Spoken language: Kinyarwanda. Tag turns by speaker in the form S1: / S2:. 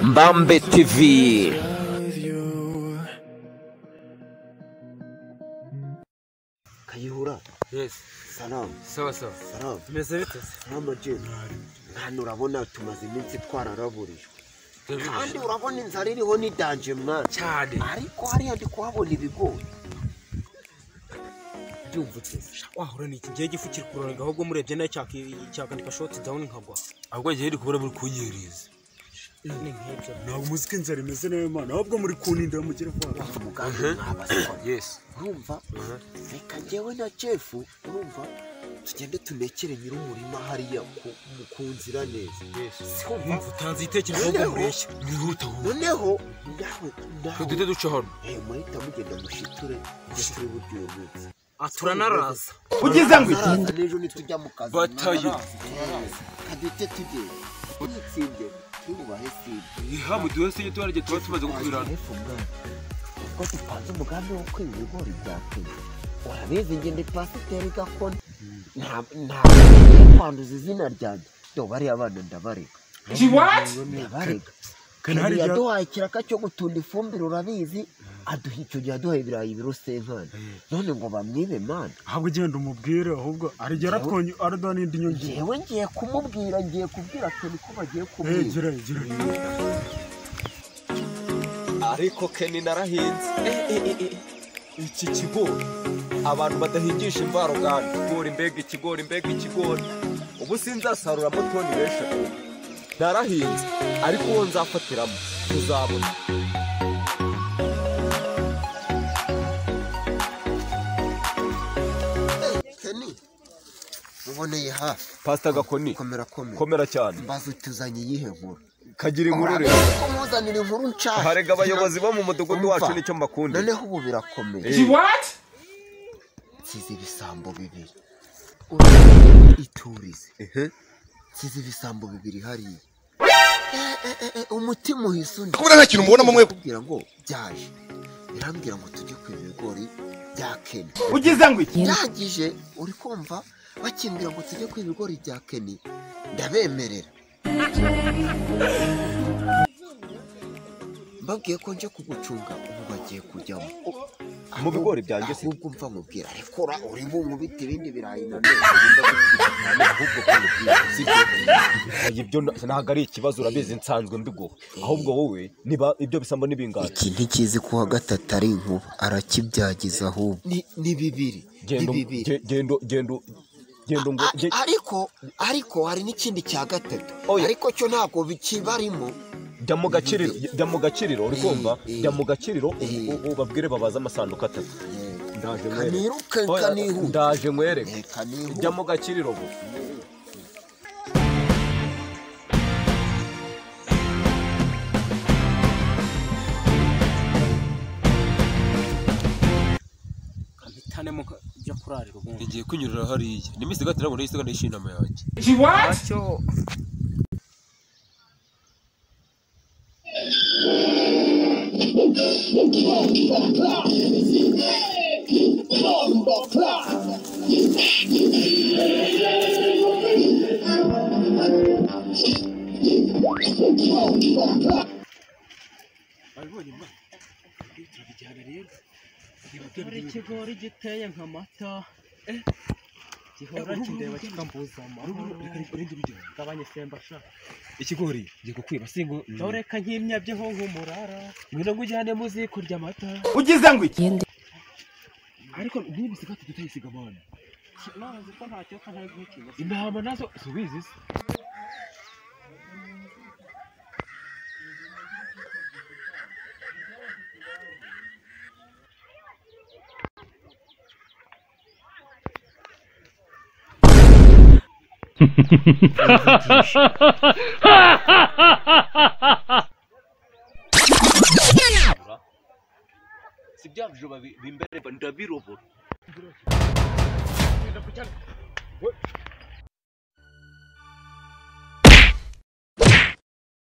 S1: Mbambe TV.
S2: Kayihura.
S3: Yes.
S2: Salamu.
S3: Sawa sawa.
S2: Salamu.
S3: Meze bite?
S2: Salamu je. Hano urabona tumaze iminsi twararaburijwe. Kandi urabona inzara iriho ni danger mwana.
S3: Cyane.
S2: Ariko hariya ndi kuhabona ibigori.
S3: Byumva ute?
S4: Wahura ni iki ngiye gifu kiri kuronga ahubwo murebye nayo cyakandika short down nkagwa.
S3: Ahubwo ngiye ndi kubona muri kunyereza.
S4: Ni nk'ibyo.
S5: Ntabwo muzika inzara imeze nayo mana, ahubwo muri kuninda mugere kwa.
S2: Umugambi mwabaswa.
S3: Yes.
S2: Urumva? Reka njyewe na Jeff, urumva? Tugende tunekere nyir'umurima hariya ku nzira neza.
S3: Yes.
S4: Umva utanze igitekerezo ahubwo mureshya.
S3: Nihuta ahubwo.
S2: Noneho nawe
S3: Duhite duca hano.
S2: Muhita mugenda mushiture turi buryo uyu munsi.
S4: Turanaraza.
S1: Ugize ngo iki?
S2: N'ejo nitujya mu kazi.
S3: Batayo.
S2: Kaduhite tugenda. Nitsinde tububahe sinde.
S3: Iha muduhe se tuwarye tuba tumaze gukubirana.
S2: Ubwo dupanze umugambi wo kwiba ibigori bya Kenya. Urabizi njye ndi pasiteri Gakoni. Nta kwanduza izina ryanjye. Do bariya bana ndabarega. Ndabarega.
S5: Kanari
S2: yaduhaye ikiraka cyo gutunda ifumbire urabizi, aduha icyo gihe aduhaye ibirayi biro senkani. None ngo bamwibe mana.
S5: Ahubwo genda umubwire ahubwo arigera twonye araduha n'indi nyongera.
S2: Yewe ngiye kumubwira, ngiye kubwira Kenny ko bagiye kumwiba.
S5: Gira gira.
S1: Ariko Kenny narahinze. Iki kigori abantu badahingisha imvaruganda. Ikigori mbega ikigori mbega ikigori. Ubu sinzasaruramo toni eshatu. Narahinze ariko uwo nzafatiramo tuzabona.
S2: Kenny muboneye hafi.
S1: Pastor Gakoni.
S2: Komera komera.
S1: Komera cyane.
S2: Mbaza utuzanye iyihe nkuru?
S1: Kagira inkuru rero.
S2: Ko muzanira inkuru nshasha.
S1: Harega abayobozi bo mu mudugudu wacu nicyo mbakunda.
S2: Noneho ubu birakomeye.
S3: What?
S2: Nsize ibisambo bibiri. Iturize. Nsize ibisambo bibiri hariya. Umutima uhise undi.
S6: Kubona nta kintu mubonamo mwe.
S2: Kubwira ngo byaje. Birambwira ngo tujye kwiba ibigori bya Kenny.
S1: Ugize ngo iki?
S2: Ndangije uri kumva bakimbwira ngo tujye kwiba ibigori bya Kenny ndabemerera. Mbabwiye ko nje kugucunga ubu bagiye kujyamo.
S1: Mu bigori byanjye se.
S2: Ahubwo mva mubwira rekora uri bunkubita ibindi birayi none.
S1: Ahubwo kumubwira sibyo. Ibyo ntabwo ari ikibazo urabizi nsanzwe mbiguha. Ahubwo wowe niba ibyo bisambo nibingana.
S2: Iki ntikizi kuwa gatatu ari inkuba arakibyagiza ahubwo. Ni bibiri.
S1: Gendo gendo gendo gendo ngo
S2: ariko hari n'ikindi cya gatatu. Ariko cyo ntabwo bikibarimo.
S1: Jya mu gakiriro, jya mu gakiriro uri kumva? Jya mu gakiriro ubabwire babaze amasanduku atatu. Ndaje nkwereke.
S2: Kaniruke kanihuta.
S1: Ndaje nkwereke. Jya mu gakiriro bo.
S4: Kampitanemo jya kurarira ubundi.
S3: Ngiye kunyurira hariya. Nimisi gatatu nabona isiga ndishima yanjye.
S4: What? Ikigori giteye nk'amata gihora kindeba kikambuza amahoro. Gabanya semba sha.
S3: Ikigori ngiye kukwiba singo.
S4: Doreka nkimyabyeho nk'umurara.
S3: Ngwino ngujyane mu ziko ry'amata.
S1: Ugize ngo iki?
S3: Ariko ntibisiga tutayisiga mana.
S4: Nazi ko ntacyo kantagikinya.
S3: Intama nazo subizi se. Si bya bijoba bimbere ndabirobora.